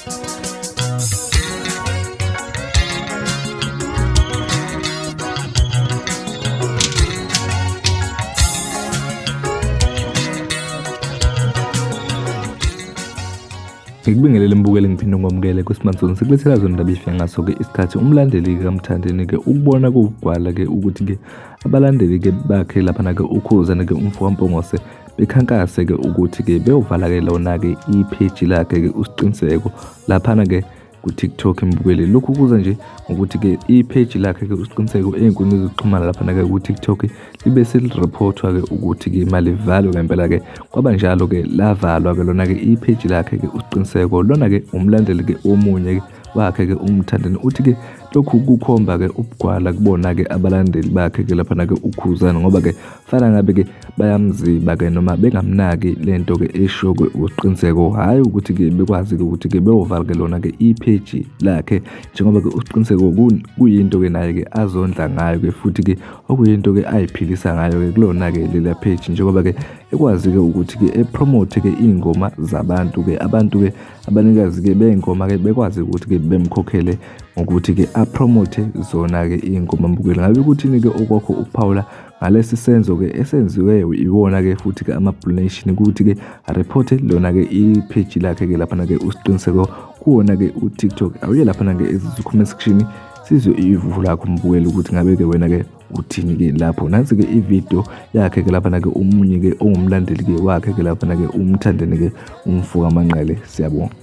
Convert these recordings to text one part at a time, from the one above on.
Ngikubingelele mbukeli ngiphinde ngwamukele kwisimansoni sikulethela zona ndaba ifika ngaso-ke isikhathi umlandeli-ke kaMthandeni-ke ukubona kuwugwala-ke ukuthi-ke abalandeli-ke bakhe laphana-ke uKhuzani-ke umfo kaMpungose bekhankase-ke ukuthi-ke beyovala-ke lona-ke ipheji lakhe-ke uSiqiniseko laphana-ke ku-TikTok mbukeli. Lokhu kuza nje ngokuthi-ke ipheji lakhe-ke uSiqiniseko ey'nkundleni zokuxhumana laphana-ke ku-TikTok libe selirephothwa-ke ukuthi-ke malivalwe ngempela-ke kwaba njalo-ke lavalwa-ke lona-ke ipheji lakhe-ke uSiqiniseko lona-ke umlandeli-ke omunye-ke wakhe-ke uMthandeni uthi-ke lokhu kukhomba-ke ubugwala kubona-ke abalandeli bakhe-ke laphana-ke uKhuzani ngoba-ke fana ngabe-ke bayamziba-ke noma bengamnaki le nto-ke eshiwo-ke uSiqiniseko hhayi ukuthi-ke bekwazi-ke ukuthi-ke beyovala-ke lona-ke ipheji lakhe njengoba-ke uSiqiniseko kuyinto-ke naye-ke azondla ngayo-ke futhi-ke okuyinto-ke ayiphilisa ngayo-ke kulona-ke lela pheji njengoba-ke ekwazi-ke ukuthi-ke epromote-ke iy'ngoma zabantu-ke abantu-ke abanikazi-ke bey'ngoma-ke bekwazi ukuthi-ke bemkhokhele ngokuthi-ke apromote zona-ke iy'ngoma mbukeli ngabe kuthini-ke okwakho ukuphawula ngalesi senzo-ke esenziwe iwona-ke futhi-ke ama-Blue Nation ukuthi-ke arephothe lona-ke ipheji lakhe-ke laphana-ke uSiqiniseko kuwona-ke uTikTok awuye laphana-ke comment section sizwe ivuvu lakho mbukeli ukuthi ngabe-ke wena-ke uthini-ke lapho nansi-ke ividiyo yakhe-ke laphana-ke omunye-ke ongumlandeli-ke wakhe-ke laphana-ke umthandeni-ke umfo kaManqele siyabonga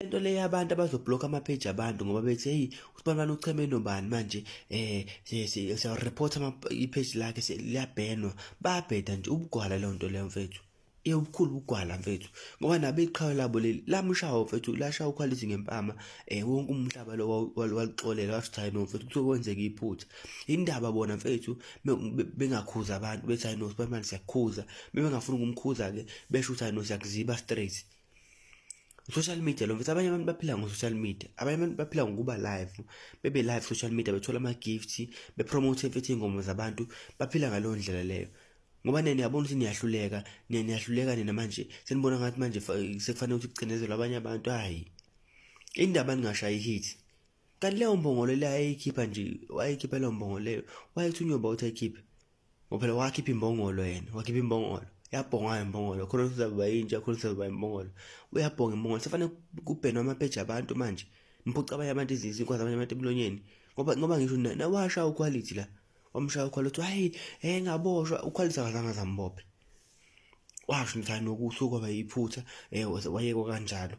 Lento le yabantu abazobhlokha ama-page abantu ngoba bethi hey usibanibani ucheme nobani manje eh siya-report i-page lakhe liyabhenwa bayabheda nje ubugwala leyo nto leyo mfethu ubukhulu ubugwala mfethu ngoba nabo iqhawe labo leli lamshawa mfethu lashaya ukhwalithi ngempama wonke umhlaba lo walixolela washo hayi no mfethu kuthiwa kwenzeka iphutha indaba bona mfethu bengakhuza abantu bethi hayi no sibanibani siyakukhuza bebengafuni ukumkhuza-ke besho ukuthi hayi no siyakuziba straight. Social media lo mfethu abanye abantu baphila ngo-social media abanye abantu baphila ngokuba live bebe live social media bethola ama-gift bepromote mfethu iy'ngoma zabantu baphila ngaleyo ndlela leyo ngoba nina niyabona ukuthi niyahluleka niyahluleka nina manje senibona ngathi manje sekufanele ukuthi kucindezelwe abanye abantu hhayi indaba ningashayi i-hit kanti leyo mbongolo le ayeyikhipha nje wayeyikhipha leyo mbongolo leyo wayethunywa uba ukuthi ayikhiphe Ngoba phela wakhipha imbongolo yena, wakhipha imbongolo. Yabhonga imbongolo, khona uzakuba yinja, khona uzakuba imbongolo. Uyabhonga imbongolo, sefanele kubhenwe amapheji abantu manje. Niphuca abanye abantu izinkwa zabanye abantu emlonyeni. Ngoba ngoba ngisho nawasha uquality la. Wamshaya uquality, hayi, eh ngaboshwa, uquality akazange azambophe. Washo ukuthi hayi nokusuka kwaba yiphutha, eh wayekwa kanjalo.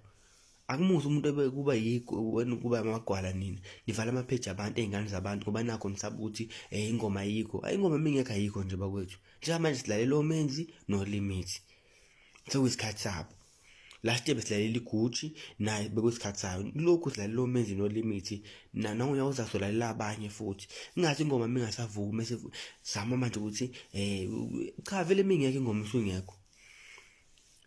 Akumusa umuntu ebe kuba yikho wena kuba amagwala nina nivala amapheji abantu ey'ngane zabantu ngoba nakho nisaba ukuthi um ingoma ayikho ayi ingoma mingekho ayikho nje bakwethu njengamanje silalela omenzi nolimit sekuyisikhathi sabo last year besilalela igucci naye bekuyisikhathi sayo lokhu silalela omenzi nolimit nangonyaka ozayo solalela abanye futhi ingathi ingoma mingasavuki mese zama manje ukuthi um cha vele mingekho ingoma isungekho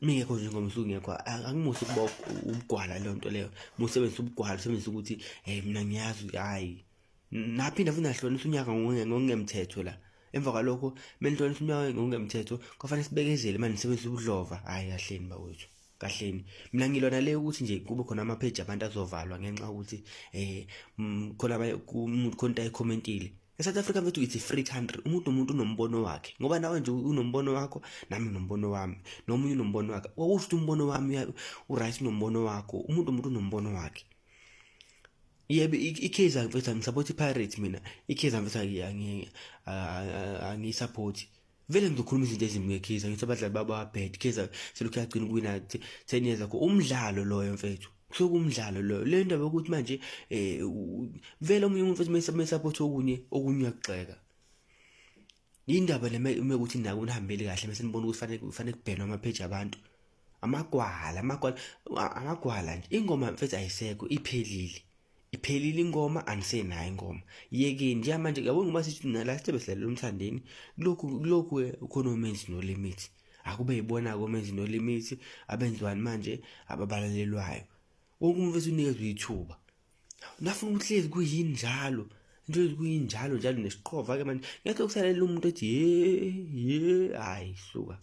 Mingekho nje ingoma usuke ingekho angimusi ukuba ubugwala leyo nto leyo musebenzisa ubugwala usebenzisa ukuthi hey mina ngiyazi hayi naphinda futhi nahlonisa unyaka ngokungemthetho la emva kwalokho menihloniswa unyaka ngokungemthetho kwafanele sibekezele manje nisebenzisa ubudlova hhayi kahleni bakwethu kahleni mina ngilona le ukuthi nje kube khona amapheji abantu azovalwa ngenxa yokuthi um khona umuntu khona into ayikhomentile eSouth Africa mfethu it's a free country umuntu umuntu unombono wakhe ngoba nawe nje unombono wakho nami nginombono wami nomunye unombono wakhe kwakusho ukuthi umbono wami uright unombono wakho umuntu umuntu unombono wakhe yebo i-Kaizer mfethu angisaphothi i-Pirates mina i-Kaizer mfethu angiyisaphothi vele ngizokhuluma izinto ezimbi nge-Kaizer ngithi abadlali babo ababad Kaizer selokhu yagcina ukuwina 10 years ago umdlalo loyo mfethu kusuke umdlalo loyo le ndaba yokuthi manje eh vele omunye umuntu futhi mesaphothi okunye okunye uyakugxeka indaba le mekuthi nako unihambeli kahle bese nibona ukuthi fanele kufanele kubhenwe amapheji abantu amagwala amagwala amagwala nje ingoma mfethu ayisekho iphelile iphelile ingoma anisenayo ingoma yekeni njengamanje yabona ngoba sithi nala sithe besilalela umthandeni kulokhu kulokhu ukhona omenzi nolimit akube yibona-ke omenzi nolimit abenziwani manje ababalalelwayo wonke umuntu mfethu unikezwe ithuba nafuna ukuthi hlezi kuyini njalo into hlezi kuyini njalo njalo nesiqhova-ke manje ngeke kusalela umuntu ethi ye ye hhayi suka.